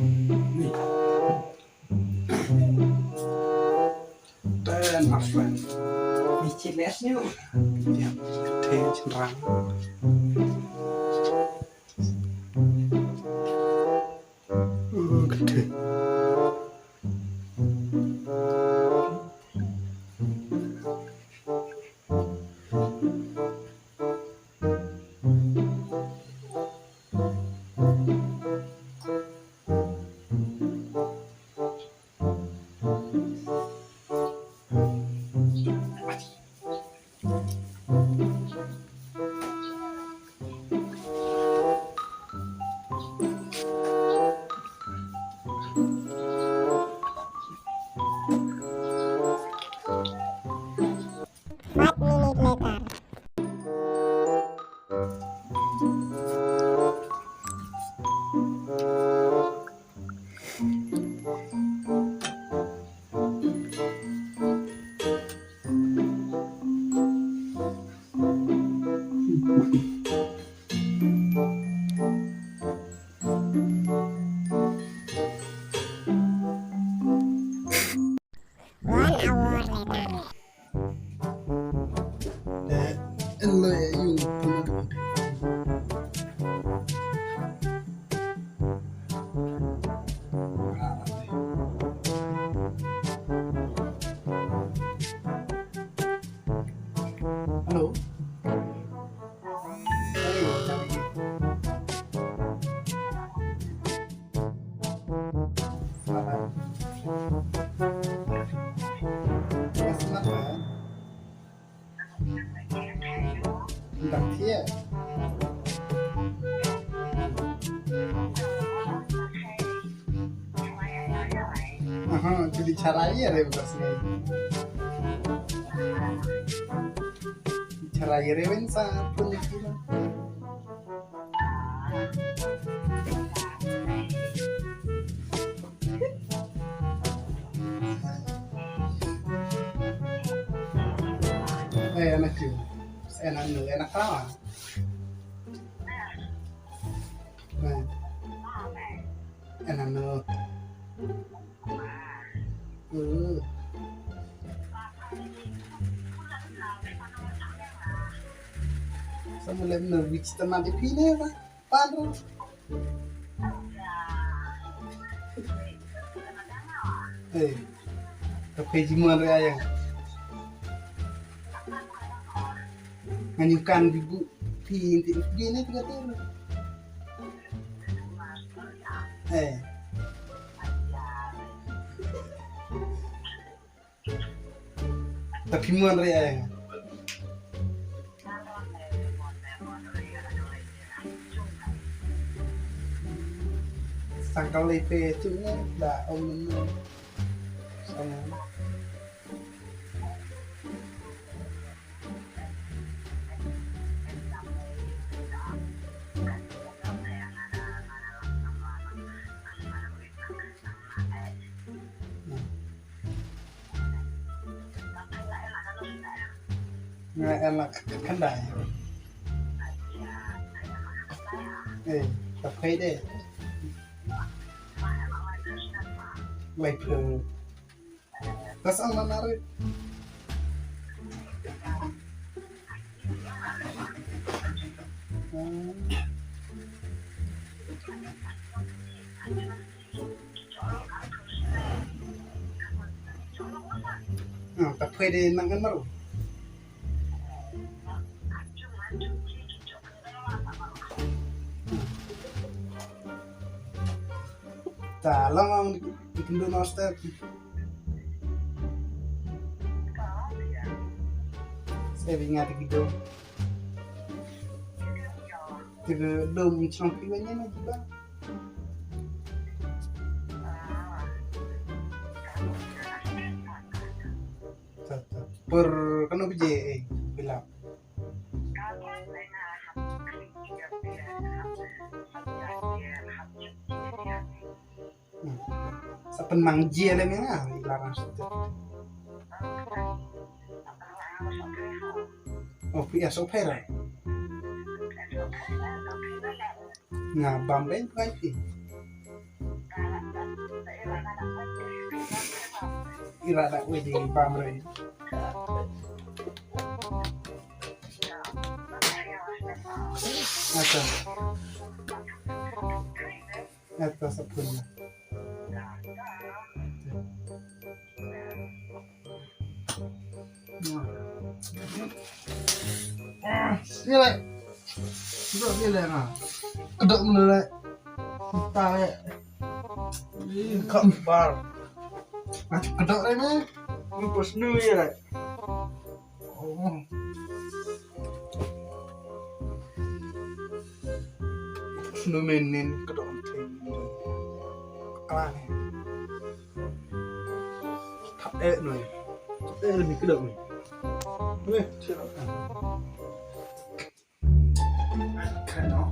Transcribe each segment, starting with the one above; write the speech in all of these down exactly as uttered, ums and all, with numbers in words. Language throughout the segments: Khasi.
Ni. Ten, my friend. Ni cit les ni. Ya, ten, cenderang. Uh, gede. Five minutes later. One hour later. Hello. Aha, jadi cara iya re udah sini. Cara iya re wen sa pun kira. Eh, anak you. Eh, anak you, anak kawa. Nah. Eh, anak you. Eh. Sama lem na wich tama di pine ba. Pan ro. Eh. Ka phe jingwan re ayang. Ngan yu kan bibu phi inti phi ne tiga tiga. Eh. Tapi muan re ayang. Sang kau lei pe tu ne da om ne. Sang. Nga ela khandai. Eh, ta phai de. Lai phe. Kas ang na nare. Ah, ta phai de nang kan maru. Ta long ong di, di kendu noster. Sebi nga di gido. Tiga dom chong piwa nya na jiba. Ta, ta. Per kano bije, eh, bilap. Hmm. Sa pynmang jia le mynta i Lara sha. Oh, phi ïa sohphai ra. Nga bam beiñ phai phi. Ila da wei di bam rei. Ata. Ata sapun. Ni lai. Dok ni lai na. Kedok mula lai. Entah lai. Ih, kak bar. Macam kedok lai ni. Ni pos nu ya lai. Oh. Snu menin kedok thei. Klan. Thap eh noi. Thap eh lebih kedok ni. Weh, siap. Kan no.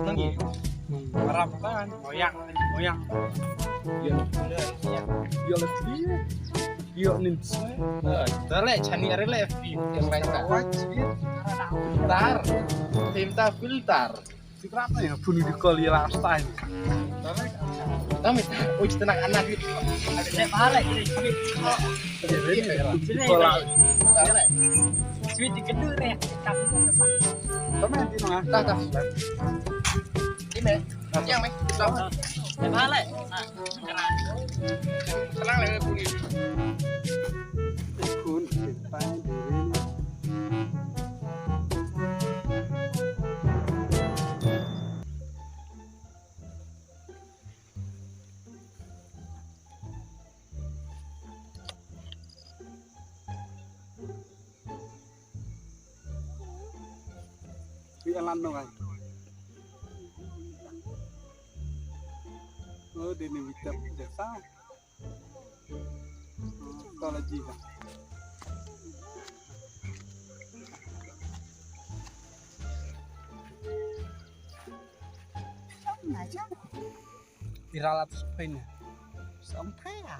Nanggi. Maram kan, moyang, moyang. Yo, yo, yo, nin. Tare chani are le fi. Yang lain tak wajib. Tar. Tim ta filter. Filter apa ya? Bunuh di kol ya last time. Tare. Tame, oh, kita nak anak gitu. Ada saya pahala, kita sini. Sini, sini. Sweet dikit dulu deh. Tame, di mana? Tah, tah. Ini. Yang, Mek. Tame. Saya pahala. Nah. Tenang lah, Mek. Kun, kita ini. Wi alan no kan. Oh, dini witap jasa. Kala jiha. Ira la tu sepain ya. Sampai ya.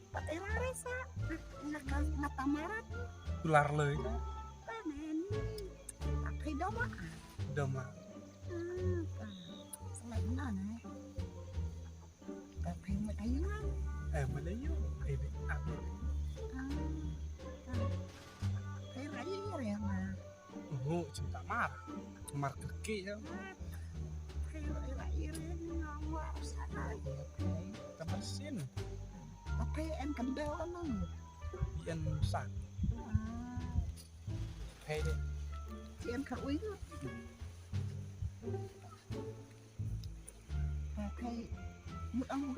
Pat ira resa. Nak nak tamarat. Tular lo itu. Panen. Pakai doma. Doma. Selain mana? Pakai Melayu. Eh, Melayu. Eh, apa? Pakai raya ya mah. Oh, cinta mar. Mar keke ya. Pakai raya ya ngawa sana ya. Tamar sin. Pakai en kendal nang. En sak. Pakai deh. En ka ui. Pakai mut ang.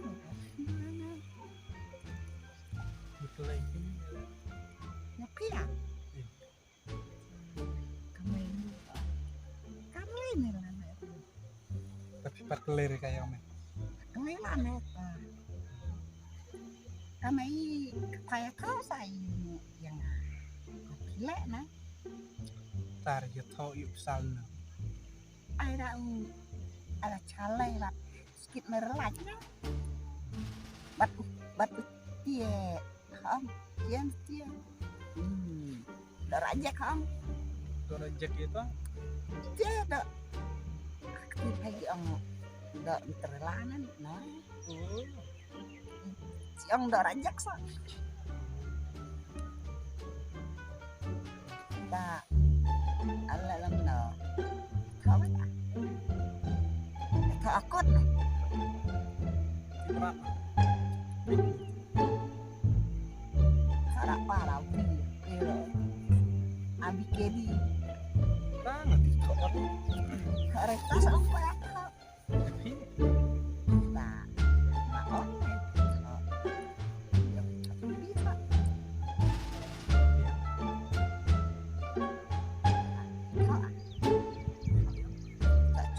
Mut lagi. Nyapi ya? Kamai ni. Kamai ni lah anak tu. Tapi pat kelir ka ïa me. Kelir lah anak tu. Kamai kaya kau sai yang kau pilih na. Tar ïa tho ïa sal na. Ai da u ala chalai ba skit me relaj na. Bat u bat u tie. Kham, tiang, tiang. Hmm. Da rajek kham. Da rajek ïa ta? Tie da. Aku pagi ang da terlanan na. Oh. Siang da rajek sa. Da. Ala lam na. Kau ta. Kau akut na. Berat. Harap para pi. Abi kedi. Tang ati kok. Harap tas apa? Tapi. Nah. Nah, oh. Bisa.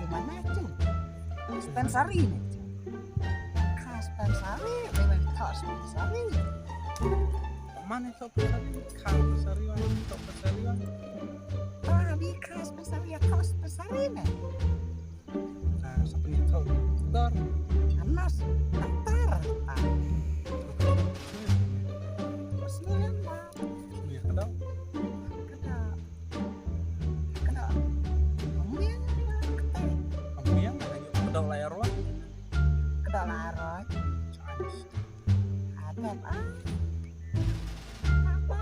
Cuma nacho. Spensari nacho. Ka spensari, memang ka spensari. Mana ka spensari? Ka spensari, mana ka spensari? Tapi ka spensari, ka spensari na. Nah, sa pynïathoh doktor. Anas, doktor. Ah. Sngewbha. Sngewbha ka dok. Ka dok. Ka dok. Ym biang ka dok. Ym biang ka dok, ka dok la ïaroh. Ka dok la ïaroh. Chance. Hadap ah. Apa?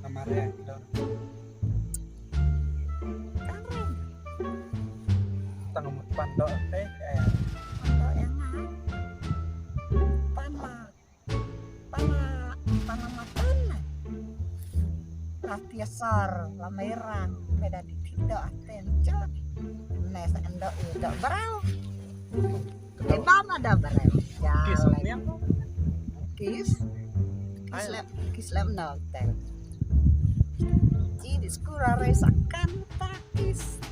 Kamar ya, ka dok. Tang mut pan dok te, eh. Pan dok ïa nga. Pan la, pan la, pan la matan. La tiasar, la merah, me da di tido aten jot. Ne sa endo u dok brau. Te ba ma da brau. Ya. Kis ong niang. Kis. Kis lem, kis lem na hotel. Ji di skura re sakan ta kis.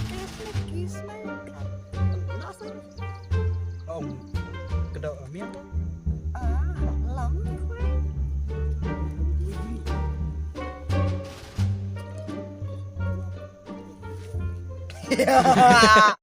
Kis me, kis me. Nasa. Ong. Ka dok ong niang. Ah, lang. Yeah.